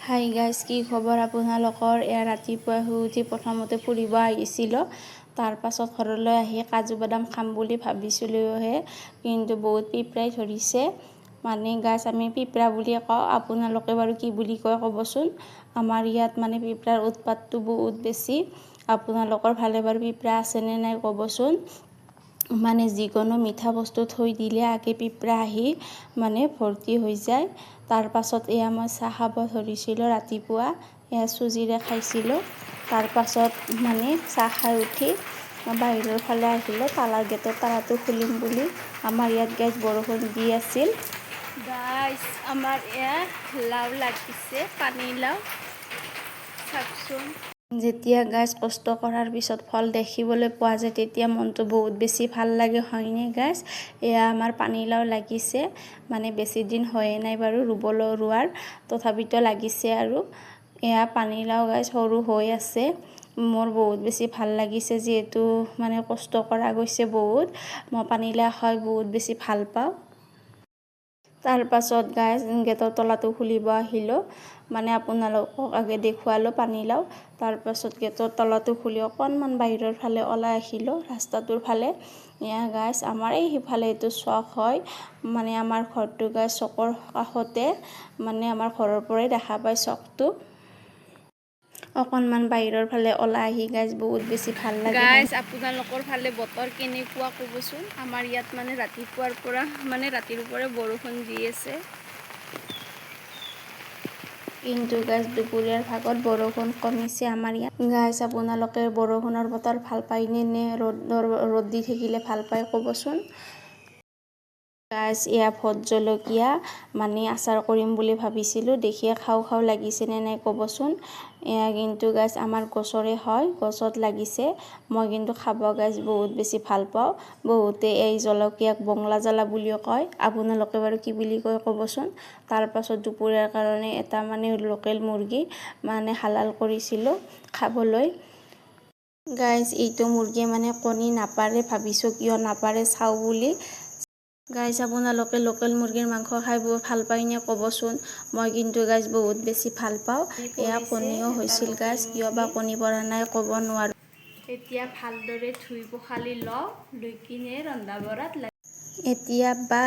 Hi guys, কি খবৰ আপোনালোকৰ? এয়া ৰাতিপুৱাই শুই উঠি প্ৰথমতে ফুৰিব আহিছিলোঁ। তাৰপাছত ঘৰলৈ আহি কাজু বাদাম খাম বুলি ভাবিছিলোঁহে, কিন্তু বহুত পিঁপৰাই ধৰিছে। মানে গাইজ, আমি পিঁপৰা বুলিয়ে কওঁ, আপোনালোকে বাৰু কি বুলি কয় ক'বচোন। আমাৰ ইয়াত মানে পিঁপৰাৰ উৎপাতটো বহুত বেছি। আপোনালোকৰ ফালে বাৰু পিঁপৰা আছেনে নাই ক'বচোন। মানে যিকোনো মিঠা বস্তু থৈ দিলে আগে পিঁপৰা আহি মানে ভৰ্তি হৈ যায়। তাৰপাছত এয়া মই চাহ খাব ধৰিছিলোঁ ৰাতিপুৱা। এয়া চুজিৰে খাইছিলোঁ। তাৰপাছত মানে চাহ খাই উঠি বাহিৰৰ ফালে আহিলোঁ, তালাৰ গেটৰ তালাটো খুলিম বুলি। আমাৰ ইয়াত গাইজ, বৰষুণ দি আছিল। গাইজ, আমাৰ এয়া লাও লাগিছে, পানীলাও, চাওকচোন। যেতিয়া গাইজ, কষ্ট কৰাৰ পিছত ফল দেখিবলৈ পোৱা যায়, তেতিয়া মনটো বহুত বেছি ভাল লাগে, হয়নে গাইজ? এয়া আমাৰ পানীলাও লাগিছে। মানে বেছি দিন হৈয়ে নাই বাৰু ৰুবলৈ ৰোৱাৰ, তথাপিতো লাগিছে। আৰু এয়া পানীলাও গাইজ, সৰু হৈ আছে। মোৰ বহুত বেছি ভাল লাগিছে, যিহেতু মানে কষ্ট কৰা গৈছে বহুত। মই পানীলাও খাই বহুত বেছি ভাল পাওঁ। তাৰপাছত গাইজ, গেটৰ তলাটো খুলিব আহিলোঁ। মানে আপোনালোকক আগে দেখুৱালোঁ পানীলাও। তাৰপাছত গেটৰ তলাটো খুলি অকণমান বাহিৰৰ ফালে ওলাই আহিলোঁ, ৰাস্তাটোৰ ফালে। এয়া গাইজ, আমাৰ এই সিফালে এইটো চক হয়। মানে আমাৰ ঘৰটো গাইজ, চকৰ কাষতে। মানে আমাৰ ঘৰৰ পৰাই দেখা পায় চকটো। অকণমান বাহিৰৰ ফালে ওলাই আহি গাইজ, বহুত বেছি ভাল লাগে। গাইজ, আপোনালোকৰ ফালে বতৰ কেনেকুৱা ক'বচোন। আমাৰ ইয়াত মানে ৰাতিপুৱাৰ পৰা, মানে ৰাতিৰ পৰা বৰষুণ দি আছে। কিন্তু গাইজ, দুপৰীয়াৰ ভাগত বৰষুণ কমিছে আমাৰ ইয়াত। গাইজ, আপোনালোকে বৰষুণৰ বতৰ ভাল পায়নে নে ৰ'দ দি থাকিলে ভাল পায় ক'বচোন। গাইজ, এয়া ভোট জলকীয়া মানে আচাৰ কৰিম বুলি ভাবিছিলোঁ। দেখিয়ে খাওঁ খাওঁ লাগিছেনে নাই ক'বচোন। এয়া কিন্তু গাইজ, আমাৰ গছৰে হয়, গছত লাগিছে। মই কিন্তু খাব গাইজ, বহুত বেছি ভাল পাওঁ। বহুতে এই জলকীয়াক বংলা জ্বালা বুলিও কয়। আপোনালোকে বাৰু কি বুলি কয় ক'বচোন। তাৰপাছত দুপৰীয়াৰ কাৰণে এটা মানে লোকেল মুৰ্গী মানে হালাল কৰিছিলোঁ খাবলৈ। গাইজ, এইটো মুৰ্গীয়ে মানে কণী নাপাৰে। ভাবিছোঁ কিয় নাপাৰে চাওঁ বুলি। গাইজ, আপোনালোকে লোকেল মুৰ্গীৰ মাংস খাই বহুত ভাল পায়নে ক'বচোন। মই কিন্তু গাইজ, বহুত বেছি ভাল পাওঁ। এয়া কণীও হৈছিল গাইজ, কিয় বা কণী পৰা নাই ক'ব নোৱাৰোঁ। এতিয়া ভালদৰে ধুই পখালি লওঁ, লৈ কিনে ৰন্ধা বঢ়াত এতিয়া বা